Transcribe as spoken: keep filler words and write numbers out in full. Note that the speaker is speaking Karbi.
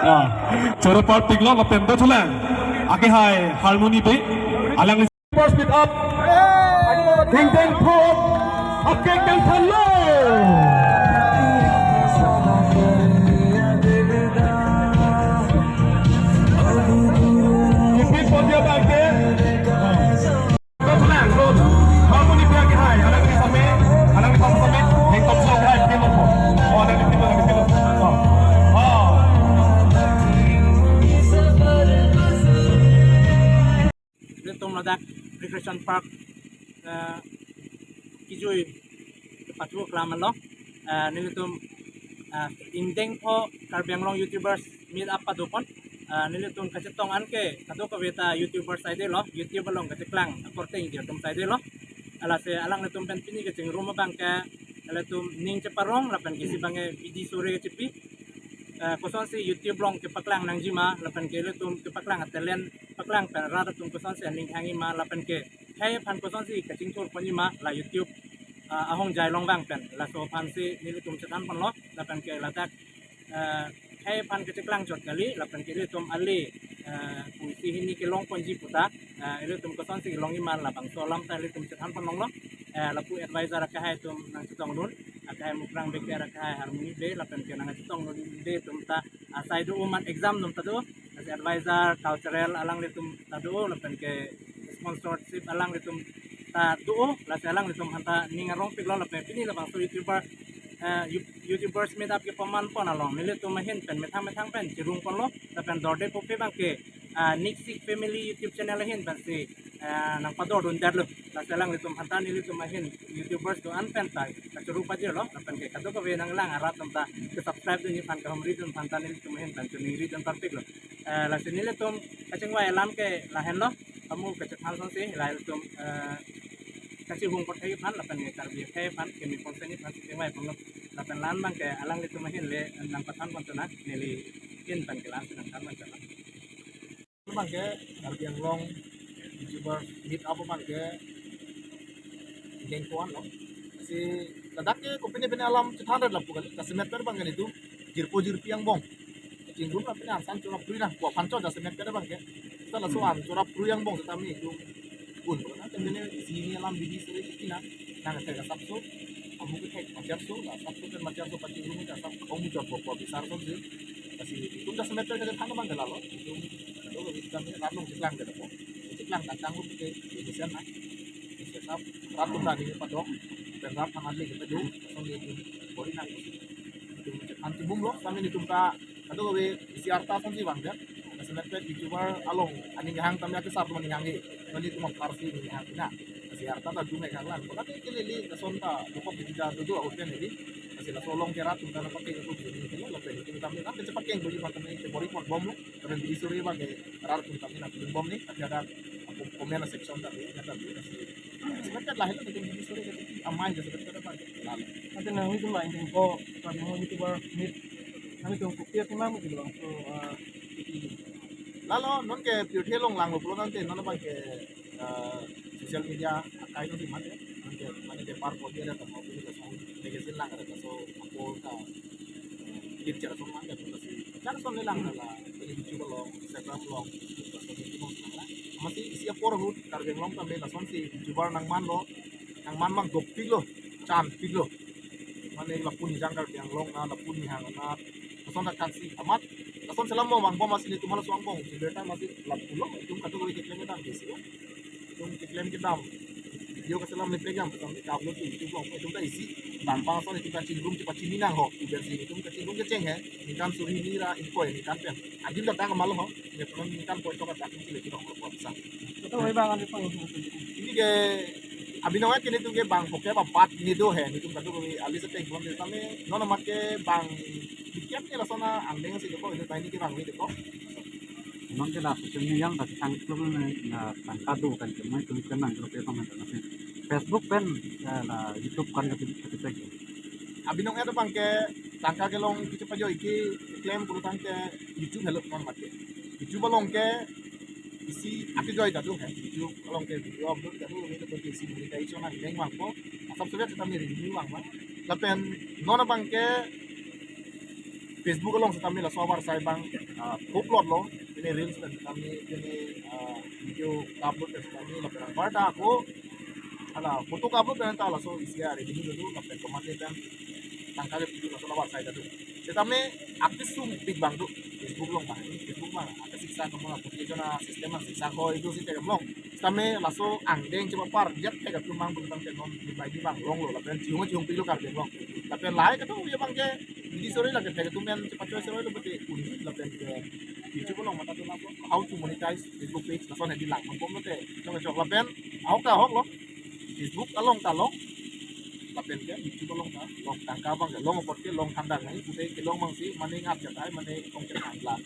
Ya, choro parpiklo lapen dothulang. Akehai Harmony Bey, alang first beat up. Ding ding pop. Akeng ding thanlo. Repeat for the back, eh? Go to land, go. Harmony Bey akehai, alang ni same, alang ni same, heng top song hai, pin opo. Oh, alang ni pin, alang ni pin opo. Oh. Oh. Nelitum ladak Recreation Park, eh, kejui kepathu klam lo. Eh, nelitum, eh, ingdeng pho Karbi Anglong YouTubers meet up padopon. Eh, nelitum kachetong anke kadokave ta YouTuber saidelo, YouTube along kacheklang akorte ingjir atum saidelo. Lasi alanglitum pen pini kachingrum abang ke, ilitum ning cheparong lapen ke isi abang ke bidi sore chepi. Eh, kosonsi YouTube along kepaklang nangjima lapen ke ilitum kepaklang talent paklang pen rat atum kosonsi aning hangji ma lapen ke khei aphan kosonsi kachingthur ponji ma la YouTube, ah, ahongjai along abang pen. Laso aphansi nelitum chethan ponlo lapen ke ladak, eh, khei aphan kacheklang chot kali lapen ke ilitum ale, eh, pu isi hini kelong ponji puta, eh, ilitum kosonsi kelongji ma labangso alam ta ilitum chethan ponlonglo. Eh, lapu advisor akehai atum nangchetongdun, akehai Mukrang Bey, akehai Harmony Bey lapen ke nangchetongdunde atum ta asai do, uman exam atum ta do, lasi advisor cultural alanglitum ta do, lapen ke sponsorship alanglitum ta do, lasi alanglitum aphanta ning arongpiklo lapen pini labangso YouTuber, eh, You-, YouTubers meet up kepaman pon along nelitum ahin pen methang methang pen cherung ponlo, lapen dorde pupe abang ke, ah, Niksik Family YouTube channel ahin pensi, eh, nangpadordundetlo. Lasi alanglitum aphanta nelitum ahin YouTubers do-an pen ta kachoro pajirlo, lapen ke kadokave nanglang arat atum ta ke-subscribe dunji aphan, kahumridun aphanta nelitum ahin pen choningridun parpiklo. Eh, lasi nelitum kachingvai alam ke lahenlo, kamu kachethan asonsi, la ilitum, eh, kachihung kothai aphan, lapen ke Karbi akhei aphan, keme ponsen aphan chingvai ponlo, lapen la-an abang ke alanglitum ahin le nangpathan pon chona, neli ahin pen ke la-ansi nangthan pon chona. Abang ke Karbi Anglong YouTuber meet up abang ke ingdeng pho-an lo. Si ladak ke kopine pine alam chethandet lapu kali. Jasemet pen abang ke nelitum jirpo jirpi angbong chingrum lapen an san chorap prui nang. Ko aphan cho jasemet pen abang ke. Seta laso an chorap prui angbong seta nelitum un. Karena isi hini alam bidi sore chepi nang. Nang ke asapso, amu kethek macharso, la asapso pen macharso pachingrum ke asap akong muchot bopo bisar sonsi. Lasi itum jasemet pen kachethan abang ke lalo. Itum kado kami kami rat along cheklang ke dapo. Cheklang tangtang lo ke, ini sian na. Ini sian rat atum ta ning padok, pen rat thamat le ke padu, sonsi itum bor-i nang. Itum chethan chibumlo, kami nelitum ta kado kave isi arta sonsi abang ke. Jasemet pen YouTuber along aning hang tame akesar atum aning hanghe. Nelitum apharsi aning hang pina. Isi arta ta dum hang lang. Kola ke neli lason ta dokok bidi ta dodo ahut pen neli. Lasi laso along ke rat atum ta nangpakeng atum neli ke lo, lapen itum tame nang kechepakeng doji aphan tame ke bor-i ponbomlo. Lapen bidi sore abang ke rat atum tame nangpakeng bom neli. Tapi ada kom-, comment section tame, ya tame. Lasi jasemet pen lahelo, lapen bidi sore ke amai jasemet pen abang ke lalo. Ante nangtum lain tingko, Karbi Anglong YouTuber meet, nangtum kopi atum mang gitu bang. So, eh, lalo non ke pirthe along langlo pulo tangte non abang ke, eh, social media akai non si mate, non ke mane ke par ko dia ada tamo pini ke song magazine lang ada, so apo ka, eh, clip chara song mang ke, so si chara song le lang la, ini YouTube along, Instagram along, so si masi isi apor ahut Karbi Anglong tame lasonsi YouTuber nangmanlo, nangman mang dopiklo, chanpiklo. Mane lapu nihang Karbi Anglong na, lapu nihang na, lason ta kaksi amat, lason selam mo vangbom masi nelitum halaso angbong, si berta masi lapulo, itum kado kave keklem kedam ke isi lo. Itum keklem kedam, video kaselam le pegam, itum ke-upload ke YouTube along, itum ta isi, tampang ason itum kachingrum chepachini nang ho, iben si itum kachingrum kecheng he, ningkan suri hini ra ingkoi ningkan pen. Adim ta tang kamal ho, ne punon ningkan koi to ka tak ningkan le chirok lo bisa. Betul, memang ada pang. Ini ke abinong ke nelitum ke bang poke ba bat ni do he, nelitum kado kave alis ateng pon de tame, non amat ke bang bikin ke lason angdeng si deko, ini tadi ke bang ni deko. Memang ke la social media yang tak sang klub na tangka do kan, cuma itu kan nang klub ya, pang kan. Facebook pen, eh, la YouTube kan ke, ke, ke. Abinong ada bang ke tangka kelong kiche pajoi keklem pulo tangte YouTube helo non mate. YouTube along ke isi akejoi ta do he. YouTube along ke video upload ta do, itu ke isi monetization an leng vangpo. Asap sudah kita miri ini vang vang. Lapen non abang ke Facebook along setame laso avarsai abang, ah, upload lo, pini reels pen setame, pini, ah, video upload pen setame, lapen anparta ako, hala, photo upload pen ta laso isi a revenue do, lapen komatne pen tangka kepidun laso avarsai ta do. Setame akesung pik abang do, Facebook along abang, Facebook abang, ake siksa kamu application a-system a siksa ko itu si tekem long. Setame laso angdeng chepapar jat thek atum abang bang tenon di bai di abang longlo, lapen chihung chihung pilo Karbi Anglong. Lapen lahai kadokave abang ke, bidi sore lake thek atum men chepachoi sore lo pute un, lapen ke YouTube along mata tu lapo, how to monetize Facebook page, lason hedi lang mabom lote, chong chok lapen, ahok ta ahok lo, Facebook along ta long, lapen ke YouTube along ta long, tangka abang ke long apot ke long thandang nai, pute kelong abang si, mane ngat jatai, mane kong ke thandang.